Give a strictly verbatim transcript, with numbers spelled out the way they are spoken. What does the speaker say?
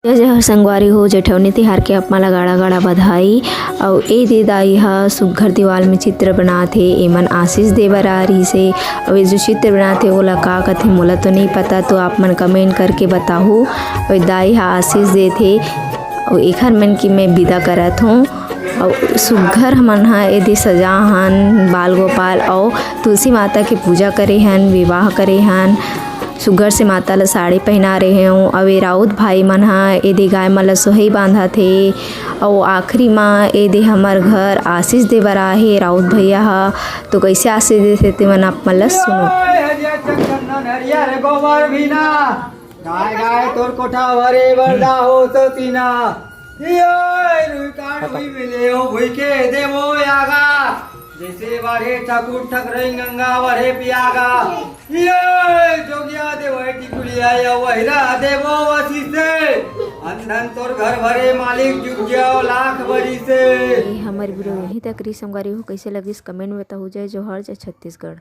जय जोहार संगवारी हो, जेठवनी तिहार के आप मन ला गाड़ा गाड़ा बधाई। अउ ए दे दाई ह सुग्घर दीवाल में चित्र बनात हे, एमन आशीष दे बर आ रहिस हे। अउ ए जो चित्र बनात हे ओला का कथे मोला तो नइ पता, तो आप मन कमेंट करके बताहू। अउ ए दाई ह आशीष देत हे, अउ एखर मन की मैं विदा करत हूँ। अउ सुग्घर हमन ह ए दे सजा हन बाल गोपाल अउ तुलसी माता के पूजा करे हन, विवाह करे हन। सुग्घर से माता ल साड़ी पहिना रहे हूँ। अउ ए राउत भाई मन ह ए दे गाय मन ल सोहई बांधत हे। अउ आखिरी म ए दे हमर घर आशीष दे बर आए हे राउत भैया ह। तो कैसे आशीष देथे ते मन आप मन ल सुनो। गाय गाय तोर कोठा भरे बरदा हो सतीना। ये रुई काट हुई मिले हो भुई के देवो यागा। जैसे बाढ़े ठाकुर ठकरई गंगा बाढ़े पियागा। ये जोगिया देवई टिकुलिया या वहिरा देवो वसी से। अंधन तोर घर भरे मालिक जुग जाओ लाख बरी से। ये हमर वीडियो यहीं तक रही संगवारी हो। कैसे लगिस कमेंट में बताहू। जय जोहार, जय छत्तीसगढ़।